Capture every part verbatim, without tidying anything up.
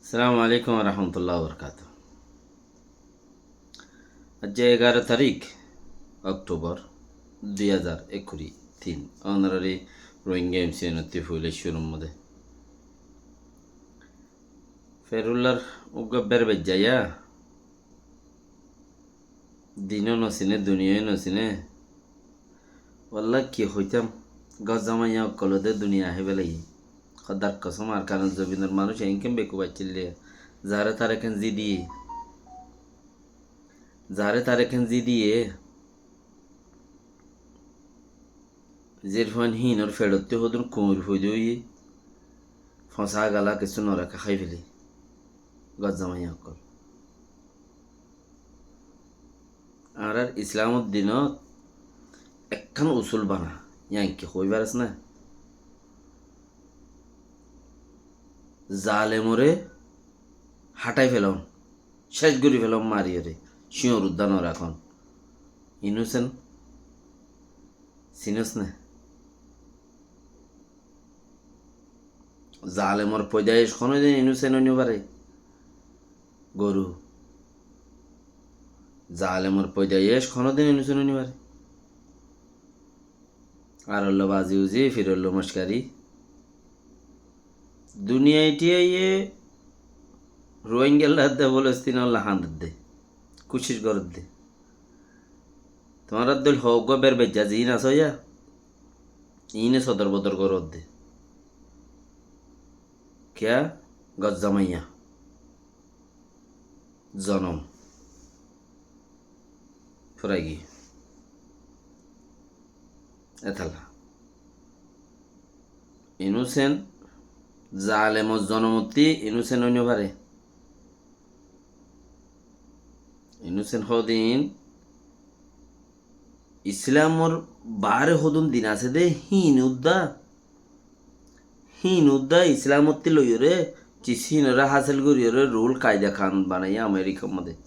Assalamu alaikum warahmatullahi wabarakatuh. Aijja egaró tarík Oktobor dui házar ekkuri tin. Ónorar Rohingya M C N ottú foila cúrur modé. Ferullar uggwá berbaijja ya. Dinó no siné, duniyai no siné. Wallá ki hoitám, gozza maiya ókkol de duniya hái felaiyé. Hóddar kosóm, Arkanor zobinor manúic enkén bekuf accíl de. Zaré taré kén zi diyé. Zaré taré kén zi diyé. Zirfán hínor feçottú hodún kuñir foidá óiye, fosá gala kessú no raká hái fele. Gozza maiya ókkol. Añárar Islamor dinot ekkán usul bana, yían ki hoi fares né? Zalemoré hátai felon, céc gorí felon mariyóre, cíor uddá no rakón. Innocent sinós né? Zalemor foidaic honódin innocent ói no fare. Goru. Zalemor foidaic honódin innocent ói no fare. Aror loi bazi uzi, firor loi mockari. Duniyai tiyaiye Ruáingar loi de, Folostinor loi hañdedde. Kucíc goredde. Tuáñrar dóil hoggwá berbaijja ziín asó ya, iíne sodor bodor goródde. Kiyá? Gozza maiya. Zonom. Furaigi. Etalla. Innocent, zalemor zonomottí innocent ói no fare. Innocent hodin Islamor baáre hodún din asé dé, híin uddá, híin uddá Islamottí loiyóre, cis híinoré hásil goríyoré rul kaida kanun banaiyé Amerikar modé.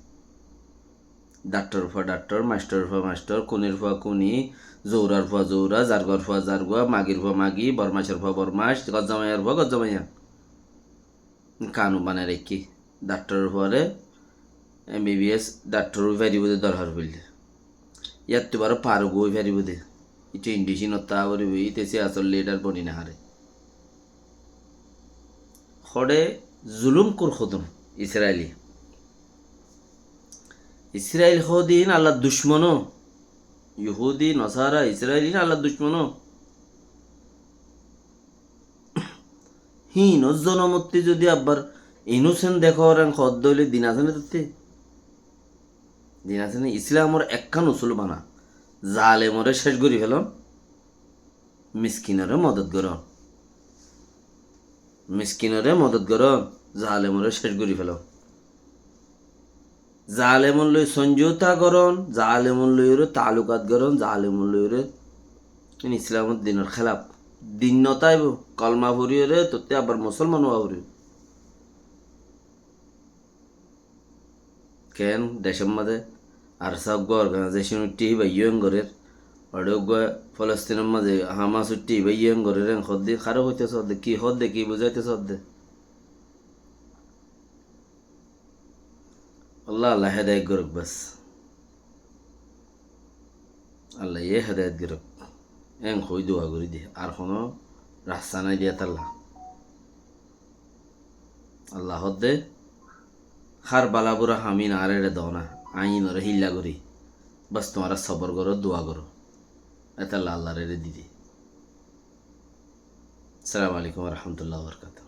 Daktor fua daktor, mastor fua mastor, kunir fua kuni, zourar fua zoura, zarguar fua zargua, magir fua magi, bormacor fua bormac, gozza maiyar fua gozza maiya. Kanun banai raikké. Daktoror fuare M B B S daktor ói faribó de dorhar foille. Yáttu baró parok ói faribó de. Íte indicinot táa foribó, íte siyasor lidar boni no fare. Hoçé zulum kur hodún Israili. Israil hodin Allar ducmono. Yuhudi, Nasara, Israil ín Allar ducmono. Híinor zonomottí zodi abbar innocent dekór en hoódde óile din asé né tattí? Din asé né? Islamor ekkán usul bana, zalemoré céc gorí felon, miskinoré modot goron. Miskinoré modot goron, zalemoré céc gorí felon. Zalemor loi somzouta goron, zalemor loiyóre taalukat goron, zalemor loiyóre, in Islamor dinor hélaf. Din no táibo, kolma foriyóre tottí abar musolman ówa foribó. Ken decor mazé ARSA uggwá organization uiththé híba U N gorér, ar uggwá Folostinor mazé Hamas uiththé híba U N gorér, en hoódde, haré hoité soódde, ki hoódde, ki buzáite soódde? Allah, Allah hedayet gorok bes. Allah ye hedayet gorok. En hoi dua gori de. Ar hono rasta nai de yatalla. Allah hodde, har bala bura ham in añáre ere dona. Añí inore hilla gori. Bes tuáñra sobor goro, dua goro. Etalla Allah ere di de. Assalamu alaikum warahmatullahi wabarakatuh.